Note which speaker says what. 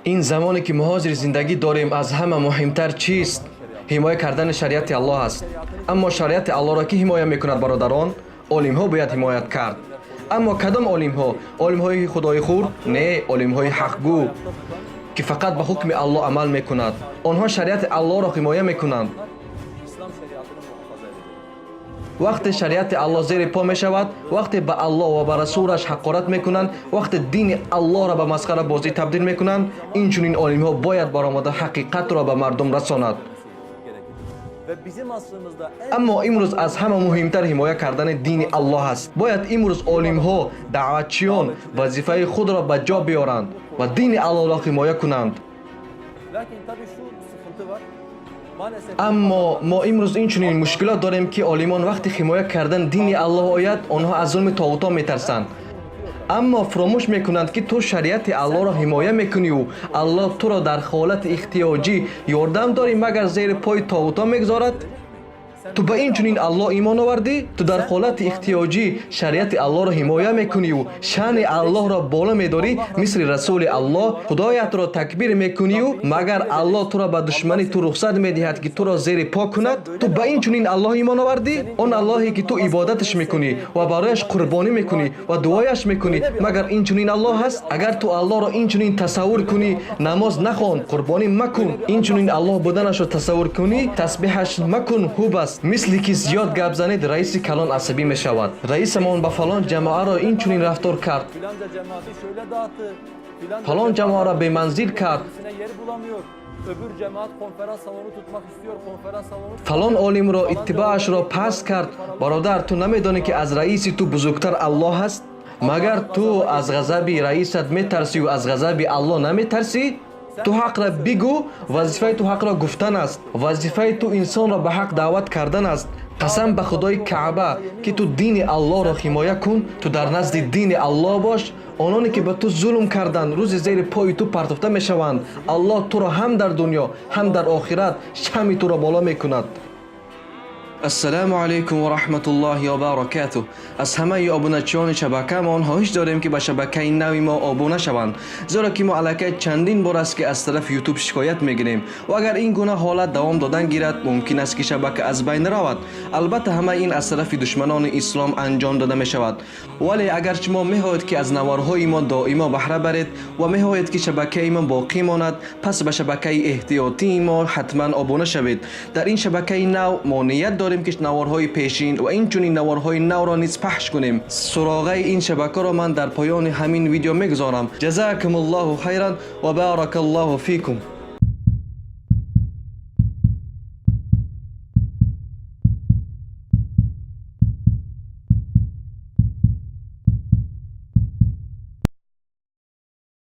Speaker 1: Ин замоне ки мо ҳозир зиндагӣ дорем, аз ҳама муҳимтар чист? Ҳимоя кардани шариати Аллоҳ аст. Аммо шариати Аллоҳро кӣ ҳимоя мекунад, бародарон? Олимҳо бояд ҳимоят кард. Аммо кадом олимҳо? Олимҳои худои хурд? Не, олимҳои ҳақгӯ, ки фақат ба ҳукми Аллоҳ амал мекунад. Онҳо шариати Аллоҳро ҳимоя мекунанд.
Speaker 2: İslam şeriatını muhafaza edecek.
Speaker 1: Вақте шариати Аллоҳ зери по мешавад, вақте ба Аллоҳ ва ба расулаш ҳақорат мекунанд, вақте дини Аллоҳро ба масхарабозӣ табдил мекунанд, инчунин олимҳо бояд баромада ҳақиқатро ба мардум расонад.
Speaker 2: Gerekir. Ve bizim asrımızda en
Speaker 1: Аммо имрӯз аз ҳама муҳимтар ҳимоя кардани дини Аллоҳ аст. Бояд имрӯз олимҳо, даъватчиён вазифаи худро ба ҷо биёранд ва дини Аллоҳро ҳимоя кунанд.
Speaker 2: Lakin tabii şu sıkıntı var. Maalesef
Speaker 1: Аммо мо имрӯз инчунин мушкилот дорем, ки олимон вақти ҳимоя кардан дини Аллоҳ ояд, онҳо аз зулми тоғутон метарсанд, аммо фуромӯш мекунанд, ки ту шариати Аллоҳро ҳимоя мекунию Аллоҳ туро дар ҳолати ихтиёҷӣ ёрдам дорӣ, магар зери пои тоғутон мегузорад? Ту ба ин чунин Аллоҳ имон овардӣ? Ту дар ҳолати ихтиёҷӣ шариати Аллоҳро ҳимоя мекунию шаъни Аллоҳро боло медорӣ, мисли расули Аллоҳ худоятро такбир мекунию, магар Аллоҳ туро ба душмани ту рухсат медиҳад, ки туро зери по кунад? Ту ба ин чунин Аллоҳ имон овардӣ? Он Аллоҳе, ки ту ибодаташ мекунӣ ва барояш қурбонӣ мекунӣ ва дуояш мекунӣ, магар ин чунин Аллоҳ ҳаст? Агар ту Аллоҳро ин чунин тасаввур кунӣ, намоз нахон, қурбонӣ макун. Ин чунин Аллоҳ буданашро тасаввур кунӣ, тасбиҳаш макун, хуб аст. Мисли ки зиёд гап занед, раиси калон асабӣ мешавад. Раисамон ба фалон ҷамоаро ин чунин рафтор кард,
Speaker 2: Filanca cemaati şöyle dağıttı. Filanca
Speaker 1: фалон
Speaker 2: cemaat
Speaker 1: ҷамоаро беманзил кард,
Speaker 2: kendisine yer bulamıyor. Öbür cemaat konferans salonu tutmak istiyor. Konferans salonu
Speaker 1: фалон олимро иттибоашро паст кард. Бародар, ту намедонӣ, ки аз раиси ту бузургтар Аллоҳ ҳаст? Магар ту аз ғазаби раисат метарсию аз ғазаби Аллоҳ наметарсӣ? Ту ҳақра бигӯ. Вазифаи ту ҳақро гуфтан аст. Вазифаи ту инсонро ба ҳақ даъват кардан аст. Қасам ба худои Каъба, ки ту дини Аллоҳро ҳимоя кун, ту дар назди дини Аллоҳ бош. Ононе, ки ба ту зулм карданд, рӯзи зери пои ту партофта мешаванд. Аллоҳ туро ҳам дар дунё, ҳам дар охират шами туро боло мекунад. Ассалому алайкум ва раҳматуллоҳи ва баракатуҳ. Аз ҳамаи обуначиёни шабакаамон хоҳиш дорем, ки ба шабакаи нави мо обуна шаванд, зеро ки мо аллакай чандин бор аст, ки аз тарафи Ютуб шикоят мегирем ва агар ин гуна ҳолат давом додан гирад, мумкин аст, ки шабака аз байн равад. Албатта, ҳамаи ин аз тарафи душманони ислом анҷом дода мешавад. Вале агар шумо мехоҳед, ки аз наворҳои мо доимо баҳра баред ва мехоҳед, ки шабакаи мо боқӣ монад, пас ба шабакаи эҳтиётии мо ҳатман обуна шавед. Дар ин шабакаи нав мо ният дорем, ки наворҳои пешин ва инчунин наворҳои навро низ пахш кунем. Суроғаи ин шабакаро ман дар поёни ҳамин видео мегузорам. Ҷазакум Аллоҳу хайран ва барака Аллоҳу фикум.